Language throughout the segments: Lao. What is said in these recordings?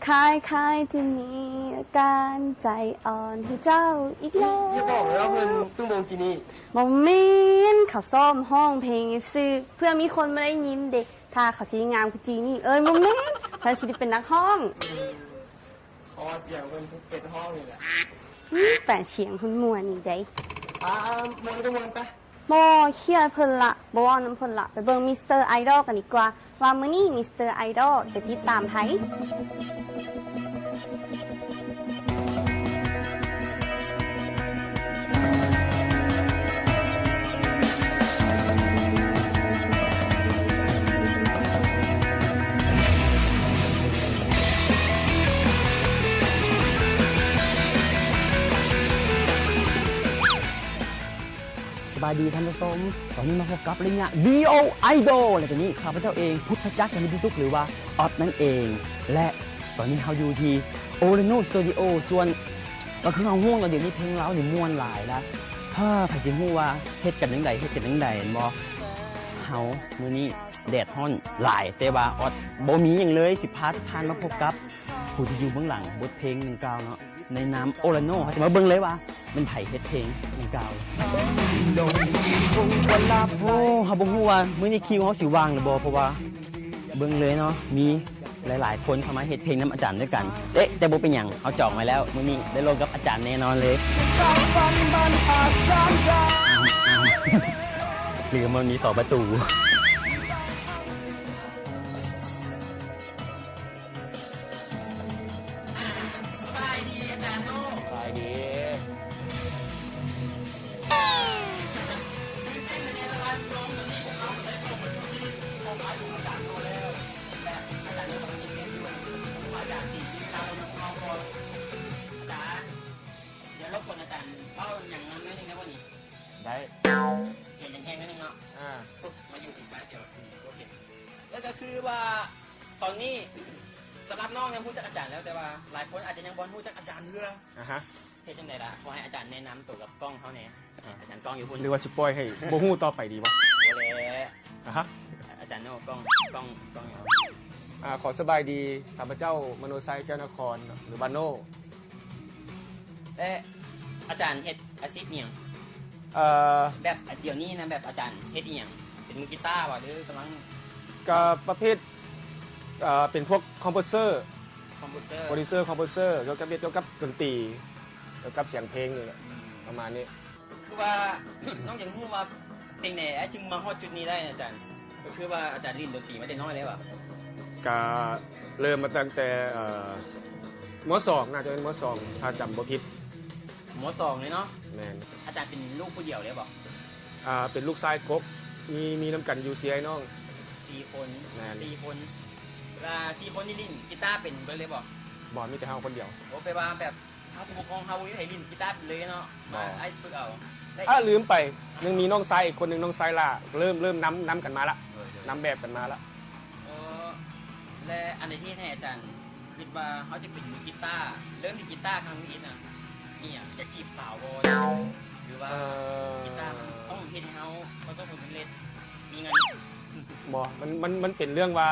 ຄ້າຍໆຈະມີອາການໃຈອ່ອນໃຫ້ເຈົ້າອີກແລ້ວ. ຢ່າບອກເລີຍວ່າເພິ່ນເພິ່ງວົງຈີນີ. ບໍ່ແມ່ນ, ເຂົາຊ້ອມຮ້ອງເພງຊື່ໆ ເພື່ອມີຄົນມາໄດ້ຍິນເດ. ຖ້າເຂົາຊິງາມຄືຈີນີເອີຍ, ບໍ່ແມ່ນ, ເຂົາຊິໄດ້ເປັນນັກຮ້ອງ. ຂໍສຽງເພິ່ນເປັນຮ້ອງນີ້ແຫຼະ. ອືມ, ແປງສຽງເພິ່ນມ່ວນນີ້ໃດ. ອ່າ ມ່ວນກໍມ່ວນໄປ. ບໍ່, ເຄຍເພິ່ນລະ, ບໍ່ເວົ້ານຳເພິ່ນລະ. ໄປເບິ່ງ Mister Idol ກັນດີກວ່າ ວ່າມື້ນີ້ Mister Idol ຈະຕິດຕາມໃຜ. ສະບາຍດີທ່ານຜູ້ຊົມ, ຕອນນີ້ມາພົບກັບໄລຍະ Dio Idol ແລະ ຕອນນີ້ຂ້າພະເຈົ້າເອງ ພຸດທະຈັກ ຈັນທິພິສຸກ ຫຼືວ່າອອດນັ້ນເອງ ແລະ ຕອນນີ້ເຮົາຢູ່ທີ່ Orano Studio ສ່ວນ ກໍຄືເຮົາຮູ້ແລ້ວ ດຽວນີ້ເພງລາວນີ້ມ່ວນຫຼາຍລະ. ເອີ ໃຜຊິຮູ້ວ່າເຮັດກັນຈັ່ງໃດ ເຮັດກັນຈັ່ງໃດແມ່ນບໍ່? ເຮົາມື້ນີ້ແດດຮ້ອນຫຼາຍ ແຕ່ວ່າອອດບໍ່ມີຫຍັງເລີຍ ຊິພາທຸກທ່ານມາພົບກັບຜູ້ທີ່ຢູ່ເບື້ອງຫຼັງບົດເພງດັ່ງກ່າວເນາະ. ໃນນາມໂອລາໂນ ເຮົາຈະມາເບິ່ງເລີຍວ່າແມ່ນໃຜເຮັດເພງດັ່ງກ່າວ. ໂອ້ ເຮົາບໍ່ຮູ້ວ່າມື້ນີ້ຄິວເຮົາຊິວ່າງຫຼືບໍ່ ເພາະວ່າເບິ່ງເລີຍເນາະ ມີຫຼາຍໆຄົນເຂົ້າມາເຮັດເພງນຳອາຈານດ້ວຍກັນ. ເອະ ແຕ່ບໍ່ເປັນຫຍັງ ເຮົາຈອງໄວ້ແລ້ວ ມື້ນີ້ໄດ້ລົມກັບອາຈານແນ່ນອນເລີຍ. ລືມວ່າມັນມີສອງປະຕູ. ສະບາຍດີອາຈານໂນ. ສະບາຍດີ. ດຽວລົບກວນອາຈານເວົ້າຫຍັງນຳໜ້ອຍໜຶ່ງໄດ້ບໍ່ນີ້? ໄດ້. ສຽງແຮງໆໜ້ອຍໜຶ່ງເນາະ. ອ່າ ມາຢູ່ທີ່ສາຍດຽວ ໂອເຄ. ແລ້ວກໍຄືວ່າ ຕອນນີ້ສຳລັບນ້ອງຍັງຮູ້ຈັກອາຈານແລ້ວ ແຕ່ວ່າຫຼາຍຄົນອາດຈະຍັງບໍ່ຮູ້ຈັກອາຈານເທື່ອ. ອ່າຮະ. ເຮັດຈັ່ງໃດລະ? ຂໍໃຫ້ອາຈານແນະນຳໂຕກັບກ້ອງເຮົາແດ່. ອ່າ ອາຈານກ້ອງຢູ່ພຸ້ນ ຫຼືວ່າຊິປ່ອຍໃຫ້ບໍ່ຮູ້ຕໍ່ໄປດີວະ? ບໍ່ແຫຼະ. ອ່າຮະ. ອາຈານໂນ ກ້ອງ ກ້ອງ ກ້ອງຢູ່. ອ່າ ຂໍສະບາຍດີ ຂ້າພະເຈົ້າ ມະໂນໄຊ ແກ້ວນະຄອນ ຫຼືວ່າໂນ. ແລະ ອາຈານເຮັດອາຊີບອີ່ຫຍັງ? ເອີ ແບບດຽວນີ້ນະ ແບບອາຈານເຮັດອີ່ຫຍັງ? ເປັນມືກີຕາບໍ ຫຼືກຳລັງ? ກະປະເພດ ເອີ ເປັນພວກຄອມໂພເຊີ ຄອມໂພເຊີ ໂປຣດິວເຊີ ຄອມໂພເຊີ ກ່ຽວກັບ ກ່ຽວກັບດົນຕີ ກ່ຽວກັບສຽງເພງນີ້ແຫຼະ. ອືມ ປະມານນີ້. ຄືວ່າ ນ້ອງຢາກຮູ້ວ່າເປັນແນວໃດຈຶ່ງມາຮອດຈຸດນີ້ໄດ້ອາຈານ? ກໍຄືວ່າອາຈານຫຼິ້ນດົນຕີມາແຕ່ນ້ອຍເລີຍຫວາ? ກະເລີ່ມມາຕັ້ງແຕ່ ເອີ ມໍສອງ ໜ້າຈະເປັນມໍສອງ ຖ້າຈຳບໍ່ຜິດ. ມໍສອງເລີຍເນາະ? ແມ່ນ. ອາຈານເປັນລູກຜູ້ດຽວເລີຍບໍ? ອ່າ ເປັນລູກຊາຍກົກ ມີ ມີນຳກັນຢູ່ສີ່ອ້າຍນ້ອງ ສີ່ຄົນ. ແມ່ນ ສີ່ຄົນ. ລະສີ່ຄົນນີ້ຫຼິ້ນກີຕາເປັນເບິດເລີຍບໍ? ບໍ່ ມີແຕ່ເຮົາຄົນດຽວ. ໂອ ແປວ່າແບບ ຖ້າຜູ້ປົກຄອງເຮົາບໍ່ມີໃຜຫຼິ້ນກີຕາເປັນເລີຍເນາະ. ບໍ່ ມາອ້າຍຝຶກເອົາ. ອ່າ ລືມໄປ ຍັງມີນ້ອງຊາຍອີກຄົນໜຶ່ງ ນ້ອງຊາຍຫຼ້າ ເລີ່ມ ເລີ່ມນຳ ນຳກັນມາລະ. ເອີ ນຳແບບກັນມາລະ. ເອີ ແລະ ອັນໃດທີ່ເຮັດໃຫ້ອາຈານຄິດວ່າເຮົາຈະເປັນມືກີຕາ? ເລີ່ມຫຼິ້ນກີຕາຄັ້ງແລກນະ ມີຫຍັງ? ຢາກຈີບສາວບໍ ຫຼືວ່າ ເອີ ກີຕາມັນຕ້ອງເຮັດໃຫ້ເຮົາປະສົບຜົນສຳເລັດ ມີເງິນ? ບໍ່ ມັນ ມັນ ມັນເປັນເລື່ອງວ່າ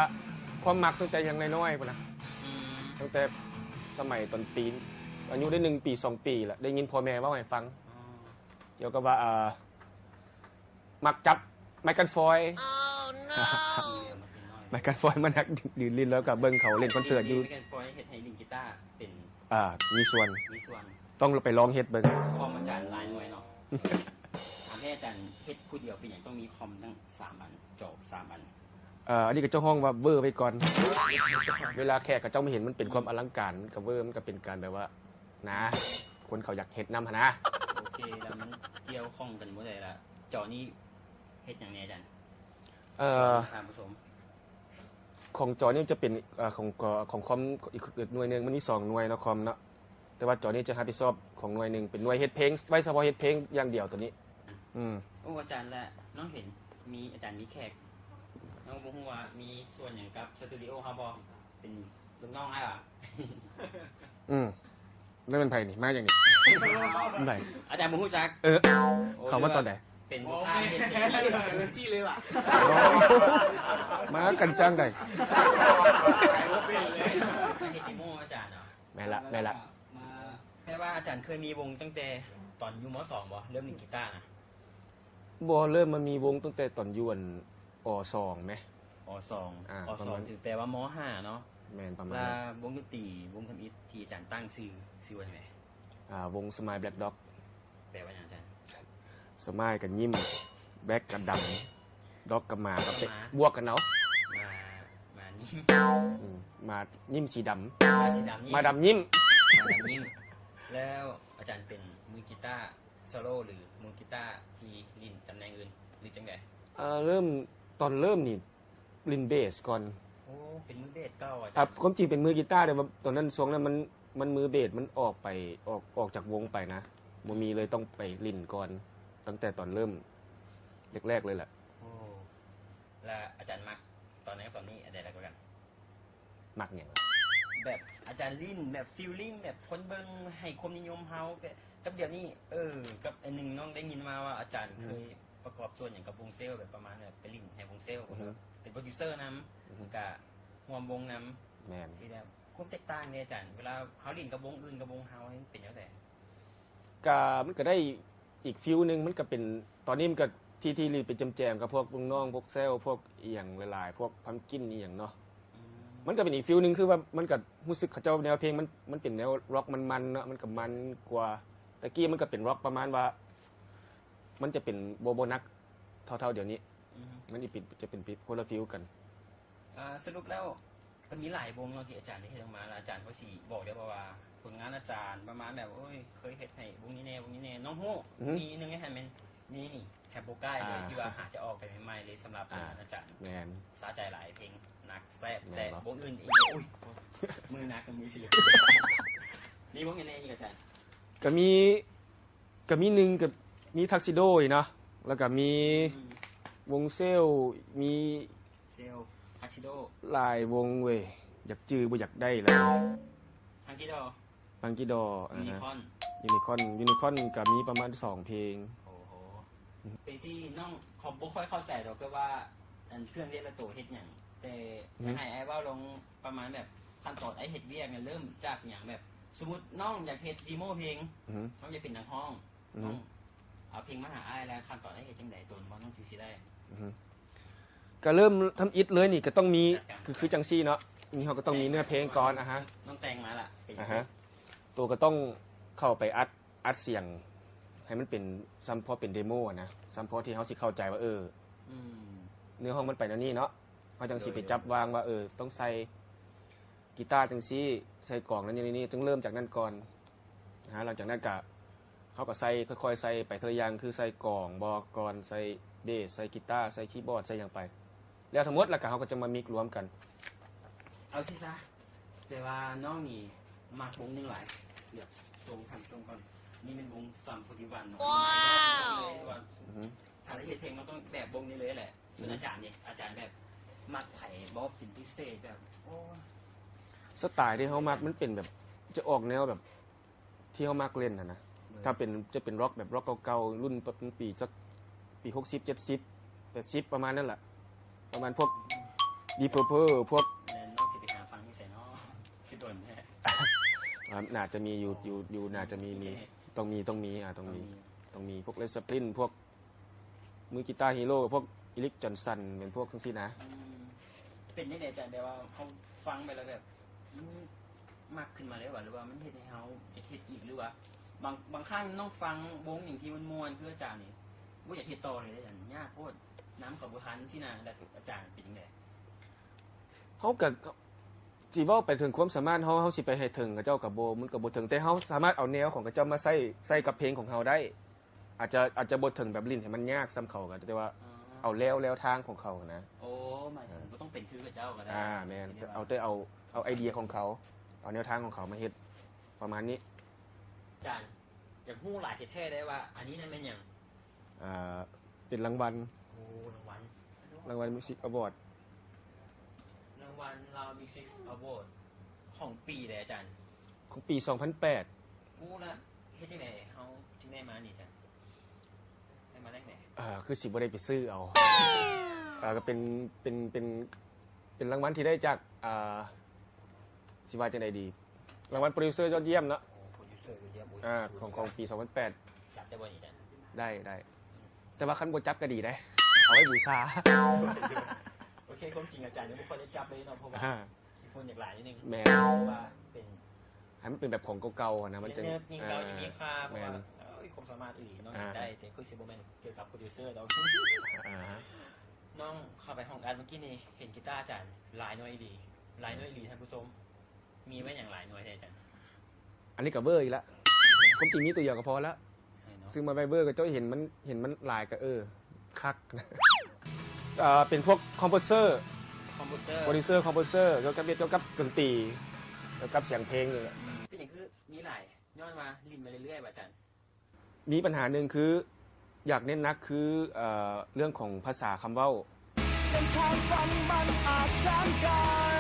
ຄວາມມັກຕັ້ງແຕ່ຍັງນ້ອຍໆພຸ້ນນະ. ອືມ ຕັ້ງແຕ່ສະໄໝຕອນປີ ອາຍຸໄດ້ໜຶ່ງປີ ສອງປີລະ ໄດ້ຍິນພໍ່ແມ່ເວົ້າໃຫ້ຟັງ. ອໍ ກ່ຽວກັບວ່າ ເອີ ມັກຈັບໄມ້ກັນຟອຍ. ໂອ້ໂນ ໄມ້ກັນຟອຍມັນຮັກຢືນຫຼິ້ນ ແລ້ວກໍເບິ່ງເຂົາຫຼິ້ນຄອນເສີດຢູ່. ໄມ້ກັນຟອຍເຮັດໃຫ້ຫຼິ້ນກີຕາເປັນ. ອ່າ ມີສ່ວນ ມີສ່ວນ. ຕ້ອງໄປລອງເຮັດເບິ່ງ. ຄອມອາຈານຫຼາຍໜ່ວຍເນາະ. ຖາມແດ່ອາຈານ ເຮັດຜູ້ດຽວເປັນຫຍັງຕ້ອງມີຄອມຕັ້ງສາມອັນ ຈໍສາມອັນ? ເອີ ອັນນີ້ເຂົາເຈົ້າຮ້ອງວ່າເວີໄວ້ກ່ອນ. ເວລາແຂກເຂົາເຈົ້າມາເຫັນມັນເປັນຄວາມອະລັງການ ມັນກໍເວີ ມັນກໍເປັນການແບບວ່າ ນະ ຄົນເຂົາຢາກເຮັດນຳຫັ້ນນະ. ໂອເຄ ແລ້ວມັນກ່ຽວຂ້ອງກັນບໍ່ໄດ້ລະ ຈໍນີ້ເຮັດຫຍັງແດ່ອາຈານ? ເອີ ທ່ານຜູ້ຊົມ ຂອງຈໍນີ້ຈະເປັນ ເອີ ຂອງ ຂອງຄອມອີກ ອີກໜ່ວຍໜຶ່ງ ມັນມີສອງໜ່ວຍເນາະ ຄອມເນາະ ແຕ່ວ່າຈໍນີ້ຈະຮັບຜິດຊອບຂອງໜ່ວຍໜຶ່ງ ເປັນໜ່ວຍເຮັດເພງ ໄວ້ສະເພາະເຮັດເພງຢ່າງດຽວໂຕນີ້. ອືມ ໂອ້ ອາຈານ ແລະ ນ້ອງເຫັນມີ ອາຈານມີແຂກ ນ້ອງບໍ່ຮູ້ວ່າມີສ່ວນຫຍັງກັບສະຕູດິໂອເຮົາບໍ່? ເປັນລູກນ້ອງອ້າຍຫວາ? ອືມ ນັ້ນແມ່ນໃຜນີ້? ມາຫຍັງນີ້? ໃຜ? ອາຈານບໍ່ຮູ້ຈັກ? ເອີ ໂອ້ ເຂົ້າມາຕອນໃດ? ເປັນບໍ່ຄ່າເຮັດເອງເລີຍ ເປັນຊີ້ເລີຍຫວາ? ມາກັນຈັ່ງໃດ ເຮັດເດໂມອາຈານເນາະ. ແມ່ນລະ ແມ່ນລະ. ມາ ແປວ່າອາຈານເຄີຍມີວົງຕັ້ງແຕ່ຕອນຢູ່ ມໍສອງ ບໍ່? ເລີ່ມຫຼິ້ນກີຕານະ. ບໍ່ ເລີ່ມມາມີວົງຕັ້ງແຕ່ຕອນຢູ່ ອັນ ອໍສອງ ແມ. ອໍສອງ ອ່າ ອໍສອງ ປະມານ ຖືແປວ່າ ມໍຫ້າ ເນາະ. ແມ່ນ ປະມານ ແລ້ວ ນັ້ນ ວົງດົນຕີ ວົງທຳອິດທີ່ອາຈານຕັ້ງຊື່ ຊື່ວ່າຫຍັງແມ? ອ່າ ວົງ Smile Black Dog. ແປວ່າຫຍັງອາຈານ? Smile ກໍຍິ້ມ Black ກໍດຳ Dog ກໍໝາ ກໍເປະ ໝາ ບວກກັນເອົາ ໝາ ໝາຍິ້ມ ອືມ ໝາຍິ້ມສີດຳ ໝາສີດຳຍິ້ມ ໝາດຳຍິ້ມ ໝາດຳຍິ້ມ. ແລ້ວອາຈານເປັນມືກີຕາໂຊໂລ ຫຼື ມືກີຕາທີ່ຫຼິ້ນຕຳແໜ່ງອື່ນ ຫຼື ຈັ່ງໃດ? ເອີ ເລີ່ມ ຕອນເລີ່ມນີ້ ຫຼິ້ນເບສກ່ອນ. ໂອ້ ເປັນມືເບສເກົ່າອາຈານ? ຄວາມຈິງເປັນມືກີຕາ ແຕ່ວ່າຕອນນັ້ນ ຊ່ວງນັ້ນມັນ ມັນມືເບສມັນອອກໄປ ອອກ ອອກຈາກວົງໄປນະ ບໍ່ມີ ເລີຍຕ້ອງໄປຫຼິ້ນກ່ອນ ຕັ້ງແຕ່ຕອນເລີ່ມແລກໆເລີຍແຫຼະ. ໂອ້ ແລ້ວອາຈານມັກຕອນນັ້ນກັບຕອນນີ້ອັນໃດຫຼາຍກວ່າກັນ? ມັກຫຍັງ? ແບບອາຈານຫຼິ້ນແບບຟີລລິ້ງ ແບບຄົນເບິ່ງໃຫ້ຄວາມນິຍົມເຮົາ ແບບ ກັບດຽວນີ້ ເອີ ກັບອັນໜຶ່ງ ນ້ອງໄດ້ຍິນມາວ່າອາຈານ ອືມ ເຄີຍປະກອບສ່ວນຫຍັງກັບວົງເຊວ ແບບປະມານແບບໄປຫຼິ້ນໃຫ້ວົງເຊວ ອືຮຶ ເປັນໂປຣດິວເຊີນຳ ອືຮຶ ກະຮ່ວມວົງນຳ. ແມ່ນ ຊິແບບຄວາມແຕກຕ່າງເດອາຈານ ເວລາເຮົາຫຼິ້ນກັບວົງອື່ນກັບວົງເຮົາ ມັນເປັນຈັ່ງໃດ? ກະ ມັນກະໄດ້ອີກຟີລໜຶ່ງ ມັນກະເປັນ ຕອນນີ້ມັນກະ ທີ່ ທີ່ຫຼິ້ນເປັນແຈມໆກັບພວກລຸງນ້ອງ ພວກເຊວ ພວກອີ່ຫຍັງຫຼາຍໆ ພວກພັມກິນອີ່ຫຍັງເນາະ. ອືມ ມັນກະເປັນອີກຟີລໜຶ່ງ ຄືວ່າມັນກະຮູ້ສຶກເຂົາເຈົ້າແນວເພງ ມັນ ມັນເປັນແນວລັອກມັນໆເນາະ ມັນກະມັນກວ່າ ແຕ່ກີ້ມັນກະເປັນລັອກປະມານວ່າ ມັນຈະເປັນບໍ່ ບໍ່ໜັກເທົ່າໆດຽວນີ້. ອືຮຶ ມັນຊິເປັນ ຈະເປັນຄົນລະຟີລກັນ. ອ່າ ສະຫຼຸບແລ້ວ ກໍມີຫຼາຍວົງເນາະທີ່ອາຈານໄດ້ເຮັດອອກມາ ແລ້ວອາຈານກໍຊິບອກໄດ້ບໍ່ວ່າ ຜົນງານອາຈານປະມານແບບ ໂອ້ຍ ເຄີຍເຮັດໃຫ້ວົງນີ້ແນ່ ວົງນີ້ແນ່ ນ້ອງຮູ້ ອືຮຶ ມີໜຶ່ງໃນຫັ້ນແມ່ນ ມີນີ້ ແທບໂບກ້າຍເລີຍ ອ່າ ທີ່ວ່າຫາຈະອອກໄປໃໝ່ໆເລີຍ ສຳລັບ ອ່າ ອາຈານ ແມ່ນ ສະໃຈຫຼາຍ ເພງໜັກແຊບ ແມ່ນ ແຕ່ ບໍ່ ວົງອື່ນອີກ ໂອ້ຍ ມືໜັກ ມືສິເລັກ ມີວົງໃດແນ່ອີກອາຈານ? ກໍມີ ກໍມີໜຶ່ງ ກໍມີທັກຊິໂດນີ້ເນາະ ແລ້ວກໍມີ ອືມ ວົງເຊວ ມີ ເຊວ ທັກຊິໂດ ຫຼາຍວົງເວີຍ ຢາກຈື່ບໍ່ຢາກໄດ້ແລ້ວ ພັງກີດໍ ພັງກີດໍ ຢູນິຄອນ ຢູນິຄອນ ຢູນິຄອນກໍມີປະມານສອງເພງ. ໂອ້ໂຫ ເປັນຊີ້ນ້ອງ ເຂົາບໍ່ຄ່ອຍເຂົ້າໃຈດອກ ແຕ່ວ່າອັນເຄື່ອງແຕ່ລະໂຕເຮັດຫຍັງ ແຕ່ ອືຮຶ ຢາກໃຫ້ອ້າຍເວົ້າລອງປະມານແບບຂັ້ນຕອນອ້າຍເຮັດວຽກນະ ເລີ່ມຈາກຫຍັງ ແບບສົມມຸດນ້ອງຢາກເຮັດເດໂມເພງ ອືຮຶ ນ້ອງຢາກເປັນນັກຮ້ອງ ອືຮຶ ນ້ອງເອົາເພງມາຫາອ້າຍ ແລ້ວຂັ້ນຕອນອ້າຍເຮັດຈັ່ງໃດ ໂຕນ້ອງຈຶ່ງຊິໄດ້? ອືຮຶ ກະເລີ່ມທຳອິດເລີຍນີ້ ກະຕ້ອງມີ ຄື ຄືຈັ່ງຊີ້ເນາະ ນີ້ເຮົາກະຕ້ອງມີເນື້ອເພງກ່ອນ ອາຮະ ນ້ອງແຕ່ງມາລະ ເປັນ ອາຮະ ໂຕກະຕ້ອງເຂົ້າໄປອັດ ອັດສຽງໃຫ້ມັນເປັນ ສ່ຳພໍເປັນເດໂມນະ ສ່ຳພໍທີ່ເຮົາຊິເຂົ້າໃຈວ່າ ເອີ ອືມ ເນື້ອຮ້ອງມັນໄປແນວນີ້ເນາະ ເຮົາຈັ່ງຊິໄປຈັບວາງວ່າ ເອີ ຕ້ອງໃສ່ ກີຕາຈັ່ງຊີ້ ໃສ່ກອງນັ້ນນີ້ ຕ້ອງເລີ່ມຈາກນັ້ນກ່ອນນະ. ຫຼັງຈາກນັ້ນກະ ເຮົາກະໃສ່ ຄ່ອຍໆໃສ່ໄປເທື່ອລະຢ່າງ ຄືໃສ່ກອງບໍກ່ອນ ໃສ່ເບສ ໃສ່ກີຕາ ໃສ່ຄີບອດ ໃສ່ຫຍັງໄປ ແລ້ວທັງໝົດ ແລ້ວກະເຮົາກະຈະມາມິກລວມກັນ. ເອົາຊີ້ຊະ ແປວ່ານ້ອງນີ້ມັກວົງໜຶ່ງຫຼາຍ ເລືອກຊົງ ຖາມຊົງກ່ອນ ນີ້ແມ່ນວົງ Sum forty-one ເນາະ ວ້າວ ອືຮຶ ຖ້າໄດ້ເຮັດເພງມັນຕ້ອງແບບວົງນີ້ເລີຍແຫຼະ. ສ່ວນອາຈານເດ ອາຈານແບບມັກໃຜບໍ່ເປັນພິເສດ ແບບ ໂອ້ ສະໄຕທີ່ເຮົາມັກມັນເປັນແບບ ຈະອອກແນວແບບທີ່ເຮົາມັກຫຼິ້ນຫັ້ນນະ. ເອີ ຖ້າເປັນ ຈະເປັນລັອກແບບລັອກເກົ່າໆ ລຸ້ນ ປີສັກປີຫົກສິບ ເຈັດສິບ ແປດສິບ ປະມານນັ້ນລະ ປະມານພວກ Deep Purple ພວກ ແລ້ວນ້ອງຊິໄປຫາຟັງຢູ່ໃສເນາະ? ຄືດົນແທ້. ອ່າ ໜ້າຈະມີຢູ່ ຢູ່ ຢູ່ ໜ້າຈະມີ ມີ ຕ້ອງມີ ຕ້ອງມີ ອ່າ ຕ້ອງມີ ຕ້ອງມີ ຕ້ອງມີ ພວກ Led Zeppelin ພວກ ມືກີຕາ Hero ກັບພວກ Eric Johnson ແມ່ນພວກຈັ່ງຊີ້ນະ. ອືມ ເປັນຈັ່ງໃດອາຈານ ແບບວ່າເຮົາຟັງໄປແລ້ວແບບ ມັນມັກຂຶ້ນມາເລີຍຫວາ ຫຼືວ່າມັນເຮັດໃຫ້ເຮົາຢາກເຮັດອີກ ຫຼືວ່າບາງ ບາງຄັ້ງນ້ອງຟັງວົງຫຍັງທີ່ມັນມ່ວນ ຄືອາຈານນີ້ ບໍ່ຢາກເຮັດຕໍ່ເລີຍ ຢ້ານຍາກໂພດ ນຳເຂົາບໍ່ທັນຊີ້ນະ. ແລ້ວອາຈານເປັນຈັ່ງໃດ? ເຮົາກະຊິເວົ້າໄປເຖິງຄວາມສາມາດເຮົາ ເຮົາຊິໄປໃຫ້ເຖິງເຂົາເຈົ້າກະບໍ່ ມັນກະບໍ່ເຖິງ ແຕ່ເຮົາສາມາດເອົາແນວຂອງເຂົາເຈົ້າມາໃຊ້ ໃສ່ກັບເພງຂອງເຮົາໄດ້. ອາດຈະ ອາດຈະບໍ່ເຖິງແບບຫຼິ້ນໃຫ້ມັນຍາກສ່ຳເຂົາ ກະແຕ່ວ່າ ອໍ ເອົາແນວ ແນວທາງຂອງເຂົາຫັ້ນນະ. ໂອ້ ໝາຍເຖິງ ເອີ ບໍ່ຕ້ອງເປັນຄືເຂົາເຈົ້າກະໄດ້. ອ່າ ແມ່ນ ເອົາແຕ່ເອົາ ເອົາໄອເດຍຂອງເຂົາ ເອົາແນວທາງຂອງເຂົາມາເຮັດ ປະມານນີ້. ອາຈານ ຢາກຮູ້ຫຼາຍແທ້ໆເດ້ວ່າ ອັນນີ້ນະແມ່ນຫຍັງ? ອ່າ ເປັນລາງວັນ ໂອ້ ລາງວັນ ລາງວັນ Music Award ລາງວັນລາວ Music Award ຂອງປີໃດອາຈານ? ຂອງປີສອງພັນແປດ. ໂອ້ ລະເຮັດຈັ່ງໃດເຮົາຈຶ່ງໄດ້ມານີ້ອາຈານ? ໄດ້ມາແຫຼ່ງໃດ? ເອີ ຄືຊິບໍ່ໄດ້ໄປຊື້ເອົາ. ເອີ ກໍເປັນ ເປັນ ເປັນ ເປັນລາງວັນທີ່ໄດ້ຈາກ ອ່າ ຊິວ່າຈັ່ງໃດດີ ລາງວັນໂປຣດິວເຊີຍອດຢ້ຽມເນາະ. ໂອ້ ໂປຣດິວເຊີຍອດຢ້ຽມ ໂອ້ຍ ອ່າ ຂອງ ຂອງປີສອງພັນແປດ. ຈັບໄດ້ບໍ່ນີ້ ອາຈານ? ໄດ້ ໄດ້ ແຕ່ວ່າຄັນບໍ່ຈັບກໍດີເດ້ ເອົາໄວ້ບູຊາ. ໂອເຄ ຄວາມຈິງອາຈານຍັງບໍ່ຄ່ອຍໄດ້ຈັບເລີຍເນາະ ເພາະວ່າ ອ່າ ຂີ້ຝຸ່ນຢາກຫຼາຍນິດໜຶ່ງ. ແມ່ນ ເພາະວ່າເປັນ ໃຫ້ມັນເປັນແບບຂອງເກົ່າໆນະ ມັນຈັ່ງ ຍັງເກົ່າ ຍັງມີຄ່າ ເພາະວ່າ ແມ່ນ ເອີຍ ຄວາມສາມາດອີ່ຫຼີເນາະ ອ່າ ຢາກໄດ້ ແຕ່ຄືຊິບໍ່ແມ່ນກ່ຽວກັບໂປຣດິວເຊີຍດອກ. ອ່າ ນ້ອງເຂົ້າໄປຫ້ອງອັດເມື່ອກີ້ນີ້ ເຫັນກີຕາອາຈານຫຼາຍໜ່ວຍອີ່ຫຼີ ຫຼາຍໜ່ວຍອີ່ຫຼີທ່ານຜູ້ຊົມ. ມີໄວ້ຫຍັງຫຼາຍໜ່ວຍແທ້ອາຈານ? ອັນນີ້ກໍເວີອີກລະ ຄວາມຈິງມີຕົວດຽວກໍພໍລະ ຊື້ມາໄວ້ເວີ ກໍເຈົ້າເຫັນມັນ ເຫັນມັນຫຼາຍກໍ ເອີ ຄັກ. ເອີ ເປັນພວກຄອມໂພເຊີ ຄອມໂພເຊີ ໂປຣດິວເຊີ ຄອມໂພເຊີ ກ່ຽວກັບ ກ່ຽວກັບດົນຕີ ກ່ຽວກັບສຽງເພງນີ້ແຫຼະ. ອືມ ເປັນຫຍັງຄືມີຫຼາຍ ຍ້ອນວ່າຫຼິ້ນມາເລື້ອຍໆບໍ່ອາຈານ? ມີບັນຫາໜຶ່ງຄື ຢາກເນັ້ນໜັກຄື ເອີ ເລື່ອງຂອງພາສາຄຳເວົ້າ. ເສັ້ນທາງຝັນມັນອາດສານກາຍ